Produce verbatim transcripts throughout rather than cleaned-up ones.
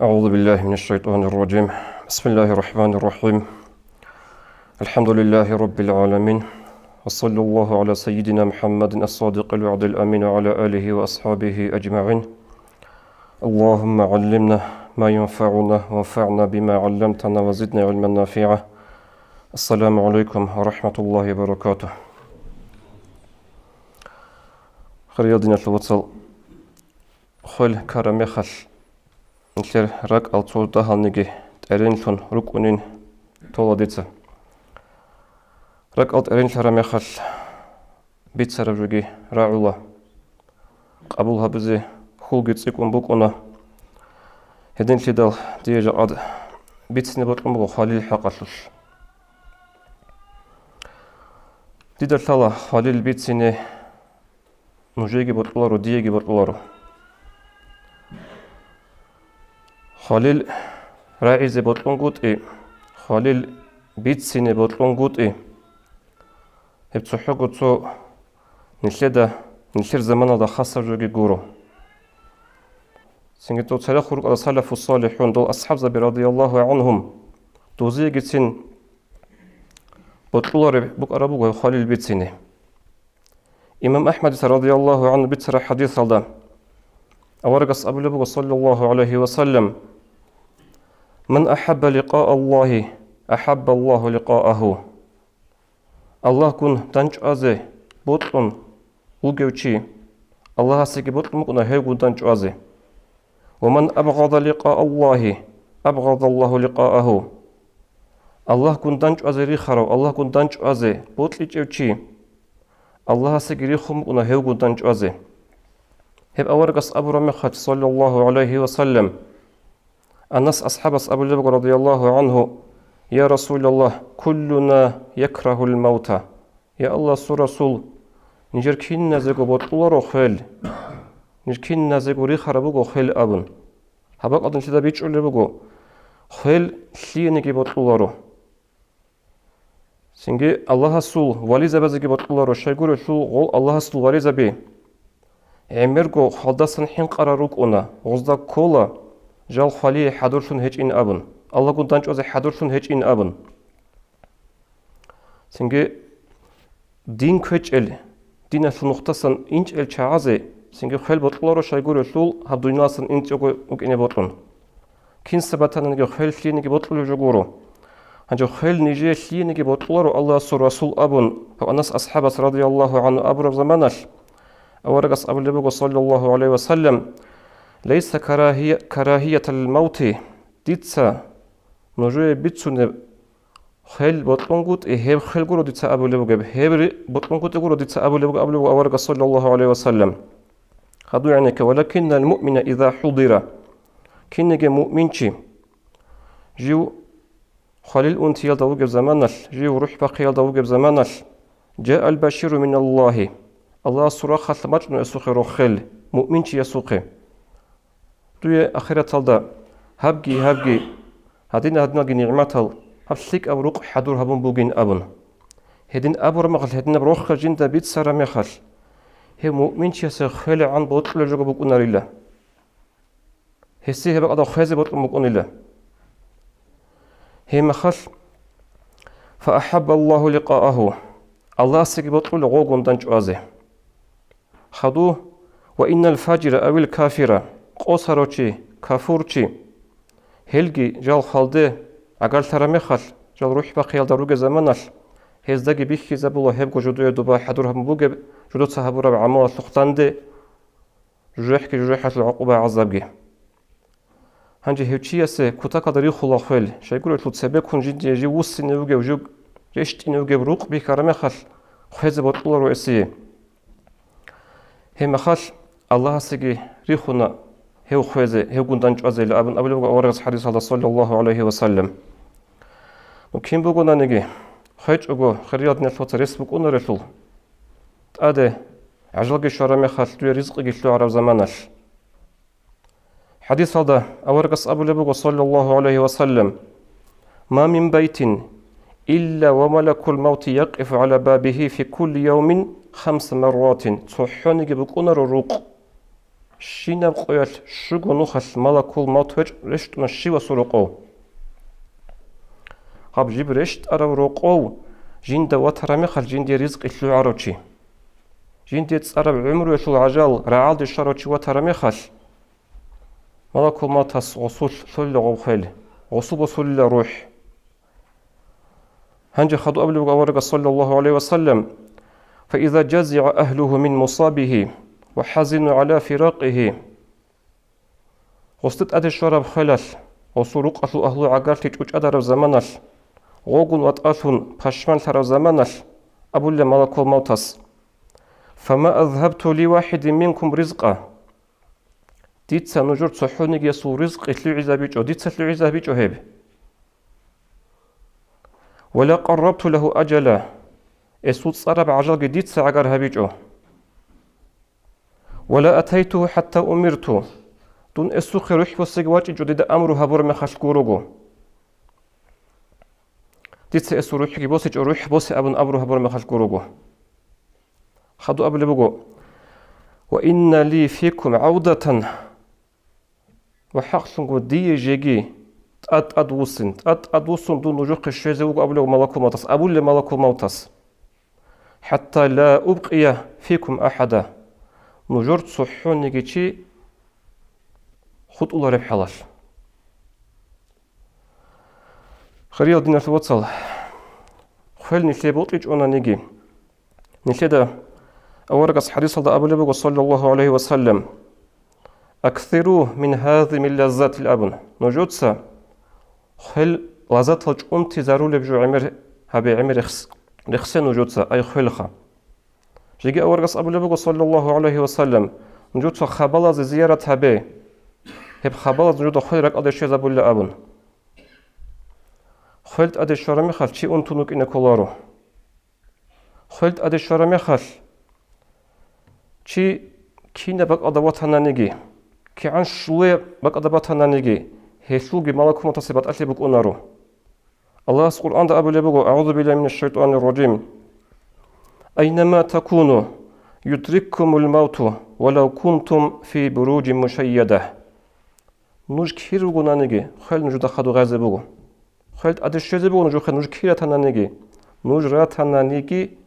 أعوذ بالله من الشيطان الرجيم. بسم الله الرحمن الرحيم. الحمد لله رب العالمين. وصلى الله على سيدنا محمد الصادق الوعد الأمين وعلى آله وأصحابه أجمعين. اللهم علمنا ما ينفعنا وانفعنا بما علمتنا وزدنا علما نافعا. السلام عليكم ورحمة الله وبركاته. Хириял диналъул вацал, хвел ккараб мехалъ, нилъер ракӀал цо дагьалниги тӀеринлъун рукӀунин тола дица. РакӀал тӀеринлъараб мехалъ, бицараб жоги рагӀула, къабул гьабизе хьулги цӀикӀкӀун букӀуна. Гьединлъидал дие жакъа бицине бокьун буго хвалил хӀакъалъулъ. Дида лъала хвалил бицине нужееги бокьуларо, диеги бокьуларо. Хвалил рагӀизе бокьунгутӀи, хвалил бицине бокьунгутӀи, гьеб цохӀого цо нилъеда, нилъер заманалда хасаб жоги гуро. Цинги цо церехъ рукӀарал салафу-салихӀун, дол асхӀабзаби радияллагьу гӀанхум, дозиегицин бокьулареб букӀараб буго гьеб хвалил бицине. Имам АхӀмадица радияллагьу гӀанху бицараб хӀадисалда аварагас абулеб буго, саллаллагьу гӀалайгьи ва саллам: «Ман ахӀабба ликъаа Аллагьи, ахӀабба Аллагьу ликъаагьу». Аллагьгун дандчӀвазе бокьун вугев чи, Аллагьасеги бокьун букӀуна гьевгун дандчӀвазе. «Ва ман абгъада ликъаа Аллагьи, абгъада Аллагьу ликъаагьу». Аллагьгун дандчӀвазе рихарав, Аллагьгун дандчӀвазе бокьичӀев чи, Аллагьасеги рихун букӀуна гьевгун дандчӀвазе. Гьеб аварагас абураб мехалъ, саллаллагьу гӀалайгьи ва саллам, Анас асхӀабас абулеб буго, радияллагьу гӀанху: «Я Расулаллагь, куллуна якрагьул мавта». Я Аллагьасул Расул, нижер киназего бокьуларо хвел, ниж киназего рихараб буго хвел абун. Гьаб бакӀалда нилъеда бичӀчӀулеб буго, хвел лъиениги бокьуларо. Цинги Аллагьасул вализабазеги бокьуларо, щайгурелъул гъол Аллагьасул вализаби гӀемерго хвалдасан хӀинкъарал рукӀуна, гъозда ккола жал хвалие хӀадурлъун гьечӀин абун, Аллагьгун дандчӀвазе хӀадурлъун гьечӀин абун. Цинги дин кквечӀел, диналъул нухдасан инчӀел чагӀазе цинги хвел бокьуларо, щайгурелъул гьаб дунияласан инцӀего вукӀине бокьун. Кинса батаниги хвел лъиениги бокьулеб жо гуро. Гьанже хвел нижее лъиениги бокьуларо Аллагьасул Расул абун, гьав Анас асхӀабас радияллагьу гӀанху абураб заманалъ, аварагас абулеб буго, саллаллагьу гӀалайгьи ва саллам: «Лайса карагьия-, карагьиятал мавти», дица нужее бицунеб хвел бокьунгутӀи, гьеб хвел гуро дица абулеб бугеб, гьеб ри-, бокьунгутӀи гуро дица абулеб буго, абулеб буго аварагас, саллаллагьу гӀалайгьи ва саллам. ГьадугӀинеке, «Валакиннал муъмина иза хӀудира». Кинниги муъминчи, жив хвалил унтиялда вугеб заманалъ, жив рухӀ бахъиялда вугеб заманалъ, «Жаал баширу миналлагьи», Аллагьасул рахъалъ бачӀуна гьесухъе рохел, муъминчиясухъе. Дуе ахираталда гьабги, гьабги, гьадин-гьадиналги нигӀматал, гьаб лъикӀаб рукъ хӀадур гьабун бугин абун. Гьедин абураб мехалъ, гьединаб рохел жинда бицараб мехалъ, гьев муъминчиясе хвелегӀан бокьулеб жого букӀунарила. Гьесие гьеб бакӀалда хвезе бокьун букӀунила. Гьеб мехалъ, «Фа ахӀабба Аллагьу ликъаагьу», Аллагьасеги бокьула гъогун дандчӀвазе. Хаду, «Ва иннал фажира авил кафира», къосарав чи, кафурчи, гьелги жал хвалде гӀагарлъараб мехалъ, жал рухӀ бахъиялда ругеб заманалъ, гьездаги бихьизабула гьебго жидее доба хӀадур гьабун бугеб, жидеца гьабураб гӀамалалъухъ данде, жужахӀги жужахӀалъул гӀакъуба-гӀазабги. Гьанже гьев чиясе кутакалда рихула хвел, щайгурелъул цебеккун жиндие жив вуссине вугев, жив рещтӀине вугев рукъ бихьараб мехалъ, хвезе бокьуларо гьесие. Гьеб мехалъ Аллагьасеги рихуна гьев хвезе, гьевгун дандчӀвазейилан абун абулеб буго аварагас хӀадисалда, саллаллагьу гӀалайгьи ва саллам. Ну, кин бугонаниги, хвечӀого, хириял диналъул вацал, рес букӀунарелъул, тӀаде гӀажалги щвараб мехалъ дуе ризкъиги лъугӀараб заманалъ. ХӀадисалда аварагас абулеб буго, саллаллагьу гӀалайгьи ва саллам: «Ма мин байтин илла ва малакул мавти якъифу гӀала бабигьи фи кулли явмин хамса марратин». ЦохӀониги букӀунаро рукъ, Щинаб къоялъ щуго нухалъ малакул мавт веч-, рещтӀуна щивасул рокъов. Гьаб жиб рещтӀарав рокъов жинда ватараб мехалъ жиндие ризкъи лъугӀарав чи. Жиндие цӀараб гӀумруялъул гӀажал рагӀалде щварав чи ватараб мехалъ, малакул мавтас гъусул лъолила гъов хвел, гъусул босулила рухӀ. Гьанже хадуб абулеб буго аварагас, саллаллагьу гӀалайгьи ва саллам: «Фаиза жазигӀа агьлугьу мин мусабигьи ва хӀазину гӀала фиракъигьи». Гъусде тӀаде щвараб хвелалъ, гъусул рукъалъул агьлу гӀагарлъи чӀучӀадараб заманалъ, гъогун ватӀалъун пашманлъараб заманалъ, абулеб малакул мавтас: «Фама азгьабту ли вахӀидин минкум ризкъа». Дица нужер цохӀонигиясул ризкъи лъугӀизабичӀо, дица лъугӀизабичӀо гьеб. «Ва ла къаррабту лагьу ажала», эсул цӀараб гӀажалги дица гӀагар гьабичӀо. «Ва ла атайтугьу хӀатта умирту», дун эсухъе рухӀ босиги вачӀичӀо дида амру гьабураб мехалъ гурого. Дица эсул рухӀги босичӀо, рухӀ босе абун амру гьабураб мехалъ гурого. Хадуб абулеб буго: «Ва инна ли фикум гӀавдатан». Ва хӀакълъунго дие жеги тӀад-тӀад вуссин, тӀад-тӀад вуссун дун нужухъе щвезе вуго абулеб малакул мавтас, абулеб малакул мавтас: «ХӀатта ла убкъия фикум ахӀада», нужер цохӀониги чи хутӀулареб хӀалалъ. Хириял диналъул вацал, хвел нилъее бокьичӀонаниги, нилъеда аварагас хӀадисалда абулеб буго, саллаллагьу гӀалайгьи ва саллам: «Аксиру мин гьазими лаззатил», абун, нужеца хвел лаззатал чӀунтизарулеб жо гӀемер гьабе, гӀемер рехс-, рехсе нужеца, ай хвелха. Жеги аварагас абулеб буго, саллаллагьу гӀалайгьи ва саллам: «Нужеца хабалазе зиярат гьабе, гьеб хабалаз нужеда хвел ракӀалде щвезабулила», абун. Хвел тӀаде щвараб мехалъ чи унтун вукӀине кколаро. Хвел тӀаде щвараб мехалъ чи кинаб бакӀалда ватананиги, кигӀан щулияб бакӀалда батананиги, гьелъулги малакул мавтасе батӀалъи букӀунаро. Аллагьас Къуръанда абулеб буго: «АгӀузу биллагьи минаш шайтӀанир ражим. Айнама такуну, юдриккумул мавту, валав кунтум фи буружин мушайяда». Нуж кир ругонаниги, хвел нужеда хадуб гъезе буго. Хвел тӀаде щвезе буго нужехъе, нуж кир ратананиги, нуж ратананиги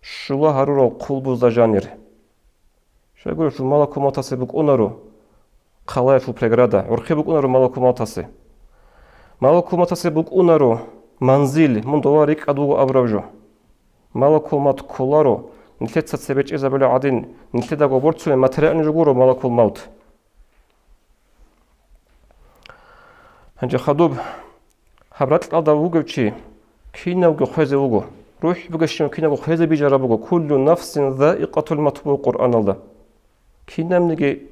щула гьарурал хъулбузда жанир. Щайгурелъул малакул мавтасе букӀунаро хъалаялъул преграда, гӀурхъи букӀунаро малакул мавтасе. Малакул мавтасе букӀунаро манзил, мун дова рикӀкӀад вуго абураб жо. Малакул мавт кколаро, нилъеца цебе чӀезабулеб гӀадин, нилъедаго борцунеб материальный жо гуро малакул мавт. Гьанже хадуб, гьаб ракьалда вугев чи кинавги хвезе вуго, рухӀ бугебщинав кинавго хвезе бижараб буго: «Куллу нафсин заикъатул мавт», буго Къуръаналда. Кинабниги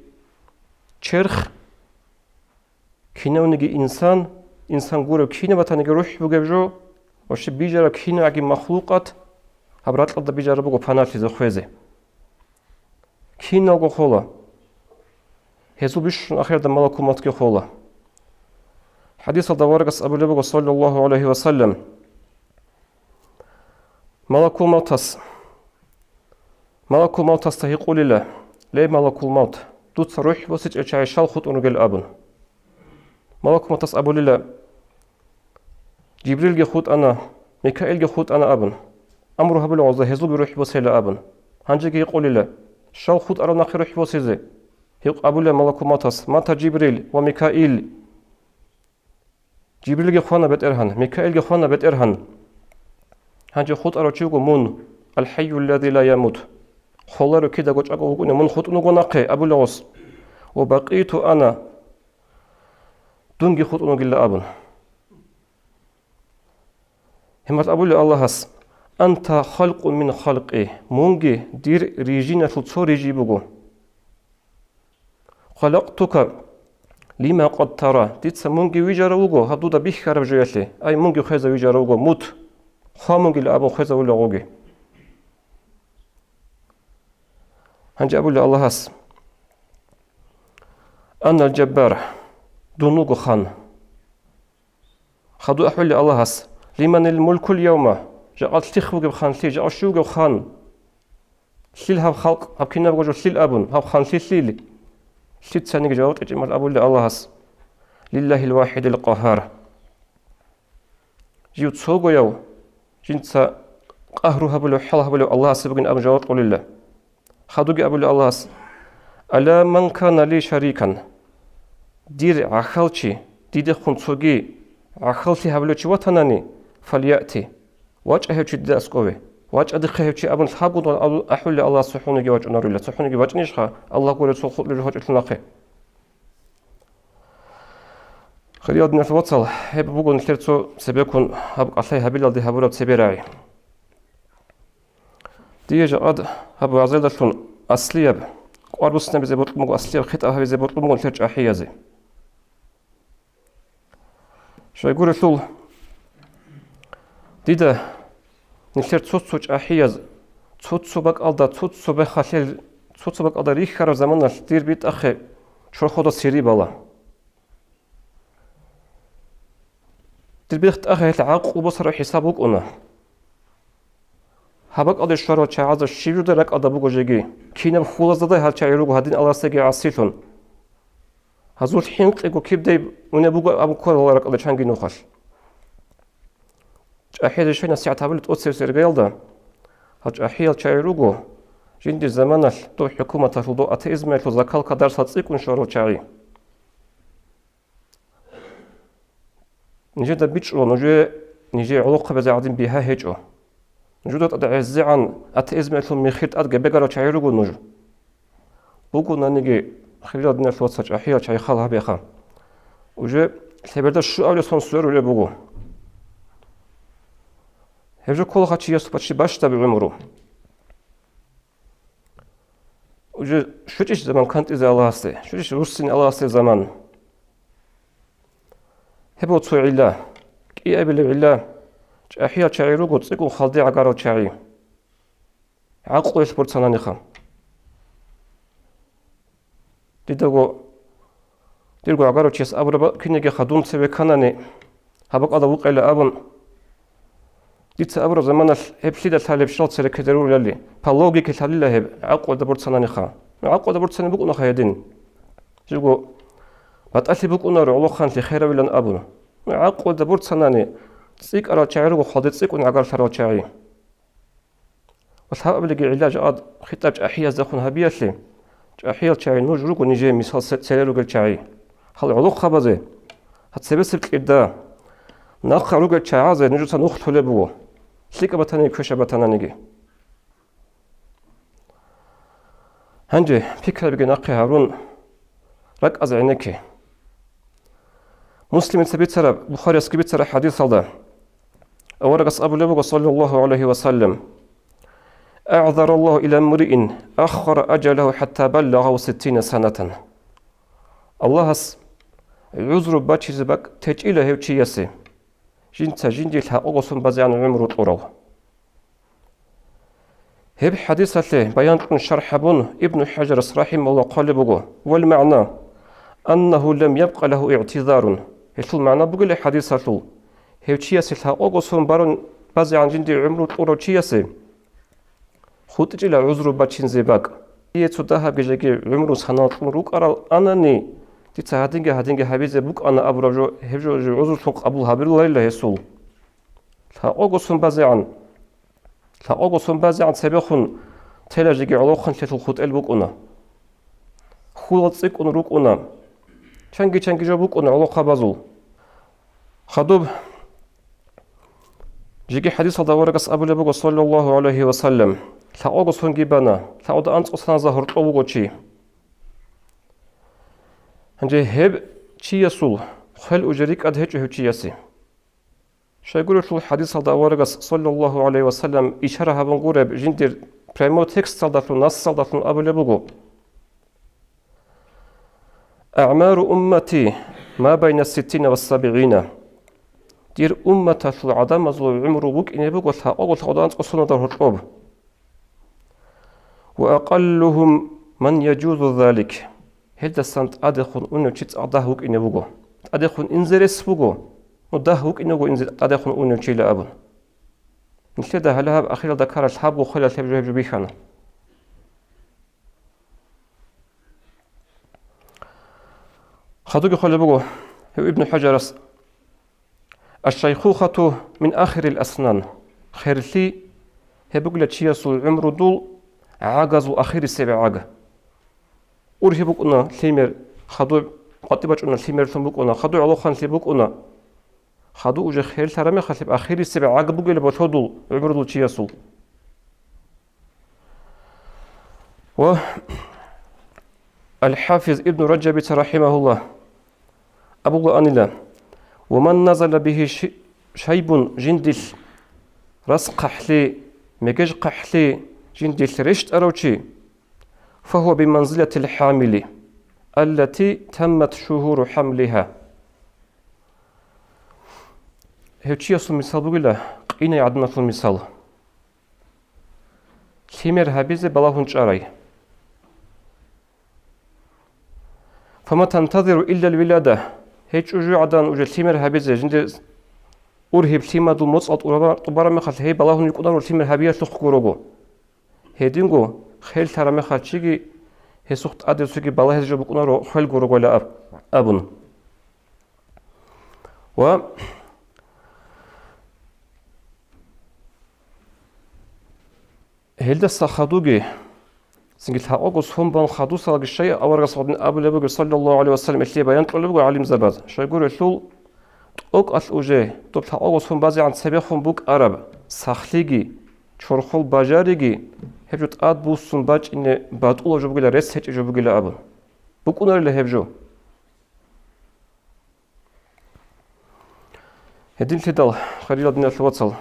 черх, кинавниги инсан, инсан гурев кинаб батаниги рухӀ бугеб жо, вообще бижараб кинагӀаги махлукъат гьаб ракьалда бижараб буго паналъизе, хвезе. Киналго хола. Гьезул бищун ахирда малакул мавтги хола. ХӀадисалда аварагас абулеб буго, саллаллагьу гӀалайгьи ва саллам, малакул мавтас, малакул мавтасда гьикъулила: «Ле, малакул мавт, дуца рухӀ босичӀел чагӀи щал хутӀун ругел?» абун. Малакул мавтас абулила: «Жибрилги хутӀана, Микаилги хутӀана», абун. Амру гьабула гъозда гьезулги рухӀ босейила абун. Гьанжеги гьикъулила: «Щал хутӀарал нахъе рухӀ босизе?» Гьикъ абулила малакул мавтас: «Мата Жибрил ва Микаил». Жибрилги хвана БетӀергьан, Микаилги хвана БетӀергьан. Гьанже хутӀарав чи вуго мун, Ал-ХӀайюллази ла ямут. Холаро кидаго чӀаго вукӀунев мун хутӀун вуго нахъе, абула гъос. Ва бакъиту ана, дунги хутӀун вугила абун. Гьемал абули Аллагьас: «Анта халкъун мин халкъи», мунги дир рижиналъул цо рижи буго. «Халакътука лима къад тара», дица мунги вижарав вуго гьаб дуда бихьараб жоялъе, ай, мунги хвеза вижарав вуго, мут, хва мунгила абун хвезавулагъуги. Гьанже абули Аллагьас: «Анал Жаббар», дун вуго хан. Хадуб ахӀули Аллагьас: «Лиманил мулкул явма?» Жакъа лъих вугеб хан лъи, жакъа щив вугев хан? Лъил гьаб халкъ, гьаб кинабго жо лъил абун, гьаб хан лъи лъили? Лъицаниги жаваб кьечӀеб мехалъ абулеб Аллагьас: «Лиллагьил вахӀидил къагьар». Жив цогояв, жинца къагьру гьабулев, хӀал гьабулев Аллагьасе бугин абун жаваб кьолила. Хадуги абулеб Аллагьас: «Ала ман кана ли шарикан». Дир гӀахьалчи, дидехун цоги гӀахьаллъи гьабулев чи ватанани, фальяти, вачӀа гьев чи дида аскӀове, вачӀа дихъе гьев чи абун лъабгун ахӀулел Аллагьас цохӀониги вачӀунарила, цохӀониги вачӀнищха, Аллагь гурев цо хутӀлеб жо гьачӀелъул нахъе. Хириял диналъул вацал, гьеб буго нилъер цо цебеккун гьаб кӀалъай гьабилалде гьабураб цебе рагӀи. Дие жакъад гьаб вагӀзаялдалъун аслияб, кӀвар буссинабизе бокьун буго, аслияб хитӀаб гьабизе бокьун буго нилъер чӀахӀиязе. Щайгурелъул, дида нилъер цо-цо чӀахӀияз, цо-цо бакӀалда, цо-цо бехалъел, цо-цо бакӀалда рихьараб заманалъ дир битӀахъе чорхода сири бала. Дир бихтӀахъе гьелъ гӀакълу босараб хӀисаб букӀуна. Гьаб бакӀалде щварал чагӀазда щиб жо ракӀалда буго жеги, кинаб хьулазда гьал чагӀи руго гьадин Аллагьасдаги гӀасилъун. Гьазул хӀинкъиго кибдай унеб буго абун ккола ракӀалда чанги нухалъ. ЧӀахӀиязе щай насихӀат гьабулеб тӀоцебесеб иргаялда, гьал чӀахӀиял чагӀи руго, жиндир заманалъ дов хӀукуматалъул, дов атеизмалъул закалка дарсал цӀикӀкӀун щварал чагӀи. Нижеда бичӀчӀула, нужее нижее гӀолохъабазе гӀадин бигьа гьечӀо. Нужеда тӀад гӀезегӀан атеизмалъул михир тӀад гебегарал чагӀи руго нуж. Бугонаниги, хириял диналъул вацал, чӀахӀиял чагӀи хал гьабеха. Уже лъеберда щуабилеб сон сверулеб буго. Гьеб жо ккола гьав чиясул почти бащдаб гӀумру. Уже щвечӀищ заман кантӀизе Аллагьасде, щвечӀищ руссине Аллагьасде заман. Гьеб цо гӀилла, кӀиабилеб гӀилла, чӀахӀиял чагӀи руго цӀикӀкӀун хвалде гӀагарал чагӀи. ГӀакълуялъ борцананиха. Дидаго, дирго гӀагарав чияс абураб кинеги хадуб цеве кканани, гьаб бакӀалда вукъейилан абун, дица абураб заманалъ гьеб лъида лъалеб, щал цереккезе рурелали, по логике лъалила гьеб, гӀакълуялда борцананиха. Ну, гӀакълуялда борцани букӀунаха гьедин. Живго батӀалъи букӀунаро гӀолохъанлъи херавилан абун. Ну, гӀакълуялда борцанани, цӀикӀкӀарал чагӀи руго хвалде цӀикӀкӀун гӀагарлъарал чагӀи. Ва лъабабилебги гӀилла жакъад хитӀаб чӀахӀияздехун гьабиялъе, чӀахӀиял чагӀи нуж руго нижее мисал се-, цере ругел чагӀи. Гьал гӀолохъабазе, гьаб цебесеб кьирда, нахъа ругел чагӀазе нужеца нух лъолеб буго, лъикӀаб батаниги квешаб батананиги. Гьанже пикрабиги нахъе гьарун, ракӀазе гӀенекке. Муслимица бицараб, Бухариясги бицараб хӀадисалда аварагас абулеб буго, саллаллагьу гӀалайгьи ва саллам: «АгӀзараллагьу иля мриин аххара ажалагьу хӀатта баллагьагьу ситтина санатан». Аллагьас гӀузру бачизе бакӀ течӀила гьев чиясе, жинца жиндир лъакъого сон базегӀан гӀумру кьурав. Гьеб хӀадисалъе баян кьун шархӀ гьабун, Ибну ХӀажарас рахӀимагьуллагь хъвалеб буго: «Вал магӀна, аннагьу лам ябкъа лагьу игӀтизарун». Гьелъул магӀна бугила хӀадисалъул, гьев чиясе лъакъого сон барун базегӀан жиндир гӀумру кьурав чиясе хутӀичӀила гӀузру бачинзе бакӀ. Дие цо дагьабги жеги гӀумру санал кьун рукӀарал анани, дица гьадинги-гьадинги гьабизе букӀана абураб жо, гьеб жо, жо гӀузрулъун къабул гьабируларила гьесул. Лъакъого сон базегӀан. Лъакъого сон базегӀан цебехун тела жеги гӀолохъанлъиялъул хутӀел букӀуна. Хьулал цӀикӀкӀун рукӀуна. Чанги-чанги жо букӀуна гӀолохъабазул. Хадуб жеги хӀадисалда аварагас абулеб буго, саллаллагьу гӀалайгьи ва саллам: «Лъакъого сонги бана, лъакъода анцӀго саназда гьоркьов вуго чи». Гьанже гьеб чиясул хвел уже рикӀкӀад гьечӀо гьев чиясе. Щайгурелъул хӀадисалда аварагас, саллаллагьу гӀалайгьи ва саллам, ишара гьабун гуреб жиндир прямой тексталдалъун, нассалдалъун абулеб буго: «АгӀмару уммати ма байна ситтина ва сабигӀина». Дир умматалъул гӀадамазул гӀумру букӀине буго лъакъого-лъакъода анцӀго соназда гьоркьоб. «Ва акъаллугьум ман яжузу залик». Гьелдасан тӀадехун унев чи цӀакъ дагь вукӀине вуго. ТӀадехун инзе рес буго, но дагь вукӀине вуго инзе тӀадехун унев чийила абун. Нилъеда гьале гьаб ахиралда ккарал лъабго хвелалъ гьеб жо, гьеб жо бихьана. Хадуги хъвалеб буго гьев Ибн ХӀажарас: «Аш-шайхухату мин ахирил аснан». Херлъи гьеб бугила чиясул гӀумрудул гӀагазул ахирисеб гӀаг. Ургьиб букӀуна лъимер, хадуб къватӀиб бачӀуна лъимерлъун букӀуна, хадуб гӀолохъанлъи букӀуна. Хадуб уже херлъараб мехалъ гьеб ахирисеб гӀаг бугила болъодул гӀумрудул чиясул. Ва Ал-ХӀафиз Ибн Раджабица рахӀимагьуллагь абулаанила: «Ва ман назала бигьи ши-, шайбун», жиндилъ рас хъахӀлъи, мегеж хъахӀлъи жиндилъ рещтӀарав чи, «фагьува биманзилатил хӀамили, аллати таммат шугьуру хӀамлигьа». Гьев чиясул мисал бугила къинай гӀадамалъул мисал. Лъимер гьабизе балагьун чӀарай. «Фама тантазиру иллал вилада». Гьей чӀужугӀадан уже лъимер гьабизе, жинде ургьиб лъимадул моцӀал тӀубараб мехалъ, гьей балагьун рукӀунаро лъимер гьабиялъухъ гурого. Гьединго херлъараб мехалъ чиги гьесухъ тӀаде цоги балагьизе жо букӀунаро хвел гурогойила аб-, абун. Ва гьелдаса хадуги, цинги лъакъого сон бан хадусалги щай аварагас гьадин абулеб бугеб, саллаллагьу гӀалайгьи ва саллам, гьелъие баян кьолеб буго гӀалимзабаз. Щайгурелъул, тӀокӀалъ уже доб лъакъого сон базегӀан цебехун букӀараб сахлъиги, чорхол бажариги, гьеб жо тӀад буссун бачӀине батӀулаб жо бугила, рес гьечӀеб жо бугила абун. БукӀунарила гьеб жо. Гьединлъидал, хириял диналъул вацал,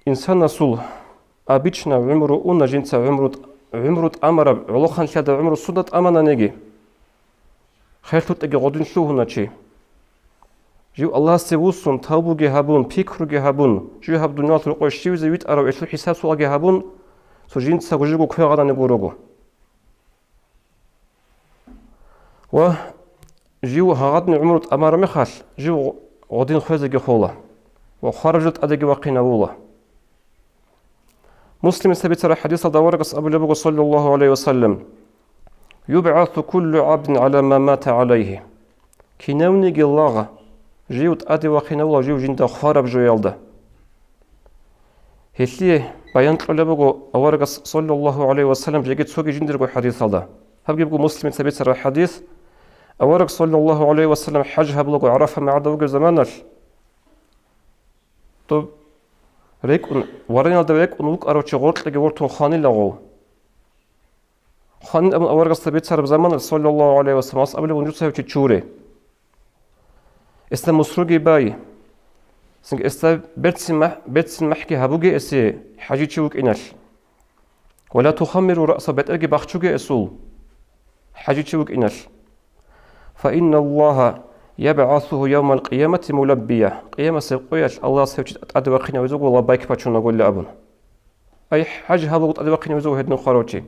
инсанасул обычно гӀумру уна, жинца гӀумру, гӀумру тӀамараб, гӀолохъанлъиялда гӀумру сунда тӀамананиги, херлъутӀаги гъодин лъугьуна чи. Жив Аллагьасде вуссун, тавбуги гьабун, пикруги гьабун, жив гьаб дуниялалъул рокъове щивизе витӀарав гьелъул хӀисаб-суалги гьабун, цо жинцаго живго квегъанани гурого. Ва жив гьагъадин гӀумру тӀамараб мехалъ, жив гъодин хвезеги хола ва хвараб жо тӀадеги вахъинавула. Муслимица бицараб хӀадисалда аварагас абулеб буго, саллаллагьу гӀалайгьи ва саллам: «ЮбгӀасу куллу гӀабдин гӀала ма мата гӀалайгьи». Кинавниги лагъ жив тӀаде вахъинавула жив жинда хвараб жоялда. Гьелъие баян кьолеб буго аварагас, саллаллагьу гӀалайгьи ва саллам, жеги цоги жиндирго хӀадисалда. Гьабги буго Муслимица бицараб хӀадис. Авараг, саллаллагьу гӀалайгьи ва саллам, хӀаж гьабулаго ГӀарафа магӀарда вугеб заманалъ, доб рекӀун, вараналда рекӀун вукӀарав чи гъоркьеги вортун хванилаго. Хванин абун аварагасда бицараб заманалъ, саллаллагьу гӀалайгьи ва саллам, абулеб буго: «Нужеца гьев чи чуре. Гьесда мусруги бай. Цинги гьесда берцин махӀ-, берцин махӀги гьабуге гьесие хӀажичи вукӀиналъ. Ва ла тухаммиру раъса, бетӀерги бахчуге гьесул хӀажичи вукӀиналъ. Фа инналлагьа ябгӀасуху явмал къиямати мулаббия». Къиямасеб къоялъ Аллагьас гьев чи тӀаде вахъинавизе вуго лаббайк бачунаголин абун. Ай, хӀаж гьабулаго тӀаде вахъинавизе вуго гьедин хварав чи.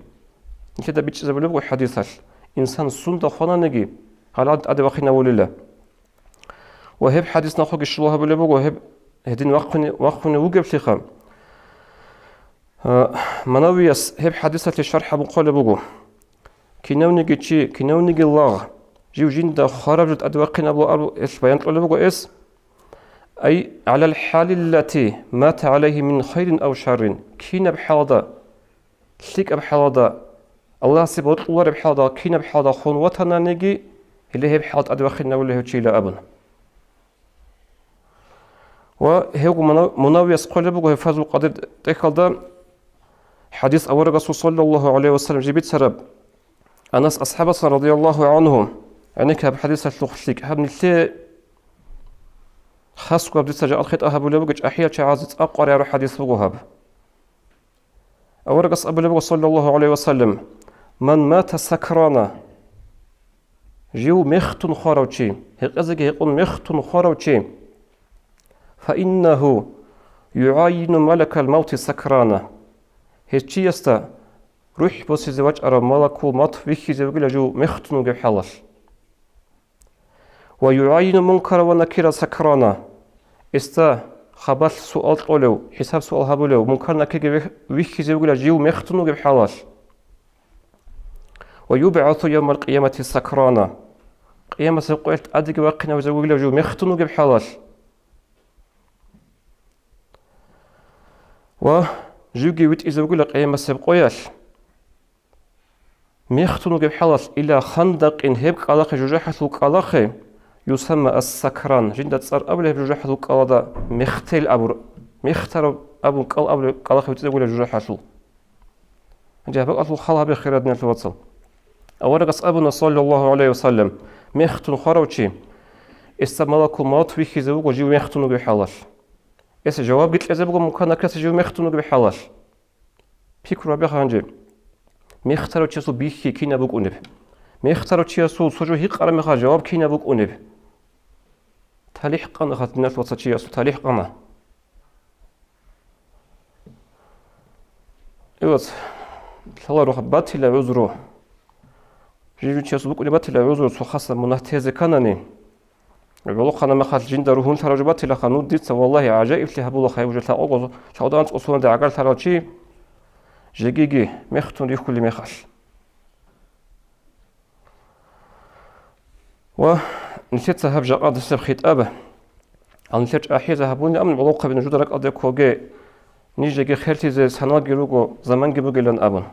Нилъеда бичӀчӀизабулеб буго хӀадисалъ, инсан сунда хвананиги, гьалгӀадин тӀаде вахъинавулила. Ва гьеб хӀадис нахъеги щула гьабулеб буго, гьеб гьедин вахъуни-, вахъунев вугеблъиха. А, Манавияс гьеб хӀадисалъе шархӀ гьабун хъвалеб буго: «Кинавниги чи, кинавниги лагъ, жив жинда хвараб жо тӀаде вахъинабула», абу-, гьелъ баян кьолеб буго эс. Ай, гӀалал хӀалиллати мата гӀалайгьи мин хайрин ав шаррин, кинаб хӀалда, лъикӀаб хӀалда, Аллагьасе бокьулареб хӀалда, кинаб хӀалда хун ватананиги, гьеле гьеб хӀал тӀаде вахъинавулев гьев чийила абун. Ва гьевго Муна-, Мунавияс хъвалеб буго гьеб Фазлу Къадир тӀехьалда, хӀадис аварагасул, саллаллагьу гӀалайгьи ва саллам, жиб бицараб, Анас асхӀабасан, радияллагьу гӀангьу, гӀенекке гьаб хӀадисалъухъ лъикӀ гьаб нилъее хасго гьаб дица жакъа хитӀа гьабулеб буго, чӀахӀиял чагӀазе цӀакъ къваригӀараб хӀадис буго гьаб. Аварагас абулеб буго, саллаллагьу гӀалайгьи ва саллам: «Ман мата сакрана», жив мехтун хварав чи, гьекъезеги гьекъун мехтун хварав чи, «фа иннагьу югӀайину малакал мавти сакрана», гьев чиясда рухӀ босизе вачӀарав малакул мавт вихьизе вугила жив мехтун вугеб хӀалалъ. «Ва югӀайину мункара ва накира сакрана», гьесда хабалъ суал кьолев, хӀисаб-суал гьабулев мункар-накирги вих-, вихьизе вугила жив мехтун вугеб хӀалалъ. «Ва юбгӀасу явмал къиямати сакрана». Къиямасеб къоялъ тӀадеги вахъинавизе вугилав жив мехтун вугеб хӀалалъ. Ва живги витӀизе вугила къиямасеб къоялъ. Мехтун вугеб хӀалалъ, ила хандакъин, гьеб кӀкӀалахъе, жужахӀалъул кӀкӀалахъе, юсамма ас-сакран, жинда цӀар абулеб гьеб жужахӀалъул кӀкӀалада мехтел абур, мехтараб абун кӀал абулеб кӀкӀалахъе витӀизабулеб жужахӀалъул. Гьанже гьаб бакӀалъул хал гьабе, хириял диналъул вацал. Аварагас абуна, саллаллагьу гӀалайгьи ва саллам, мехтун хварав чи, гьесда малакул мавт вихьизе вуго жив мехтун вугеб хӀалалъ. Гьесда жавабги кьезе буго Мункар Накирасда жив мехтун вугеб хӀалалъ. Пикру гьабе гьанже. Мехтарав чиясул бихьи кинаб букӀунеб? Мехтарав чиясул цо жо гьикъараб мехалъ жаваб кинаб букӀунеб? ТалихӀ къана, хириял диналъул вацал, чиясул талихӀ къана. Эвац, лъаларо батила гӀузру. Жив-жив чиясул букӀунеб батила гӀузру, цо хасаб мунагь тезе кканани. ГӀолохъанаб мехалъ жинда ругьунлъараб жо батилаха, ну, дица, валлагьи, гӀажаиблъи гьабулаха гьеб жо лъакъого, лъабкъоялда анцӀго соналда гӀагарлъарав чи жегиги мехтун рихьулеб мехалъ. Ва нилъеца гьаб жакъа-, гьаб хитӀаб, гьал нилъер чӀахӀиязе гьабуни, амма гӀолохъаби нужеда ракӀалде ккоге, ниж жеги херлъизе саналги руго, заманги бугилан абун.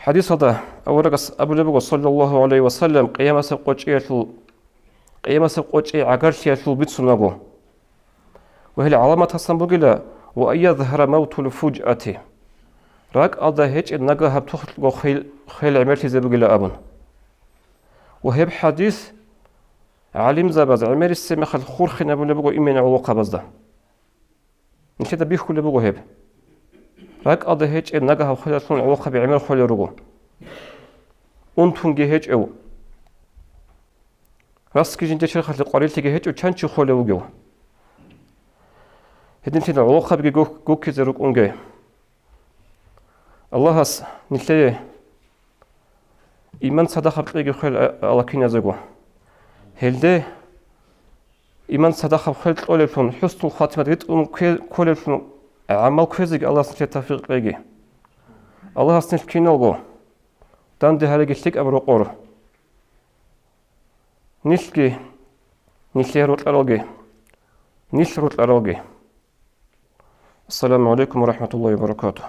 ХӀадисалда аварагас абулеб буго, саллаллагьу гӀалайгьи ва саллам, къиямасеб къо чӀиялъул, къиямасеб къо чӀи гӀагарлъиялъул бицунаго. Ва гьел гӀаламатасан бугила: «Ва ан язгьара мавтул фужати», ракӀалда гьечӀеб нагагьаб тухлъго хвел, хвел гӀемерлъизе бугила абун. Ва гьеб хӀадис гӀалимзабаз гӀемерисеб мехалъ хурхинабулеб буго имени гӀолохъабазда. Нилъеда бихьулеб буго гьеб. РакӀалда гьечӀеб нагагьаб хвелалъун гӀолохъаби гӀемер хвелел руго. Унтунги гьечӀев, расги жинде черхалъе къварилъиги гьечӀев чан чи хвелев вугев? Гьединлъидал гӀолохъабиги гух-, гуккизе рукӀунге. Аллагьас нилъее иман цадахъаб кьеги хвел, а-, ала киназего. Гьелде иман цадахъаб хвел кьолеблъун, хӀуснул хатимат витӀун кке-, кколеблъун гӀамал кквезеги Аллагьас нилъее тавфикъ кьеги. Аллагьас нилъ киналго данде гьареги лъикӀаб рокъор. Нилъги, нилъее рокьаралги, нилъ рокьаралги. Ассаламу гӀалайкум ва рахӀматуллагьи ва баракатугь.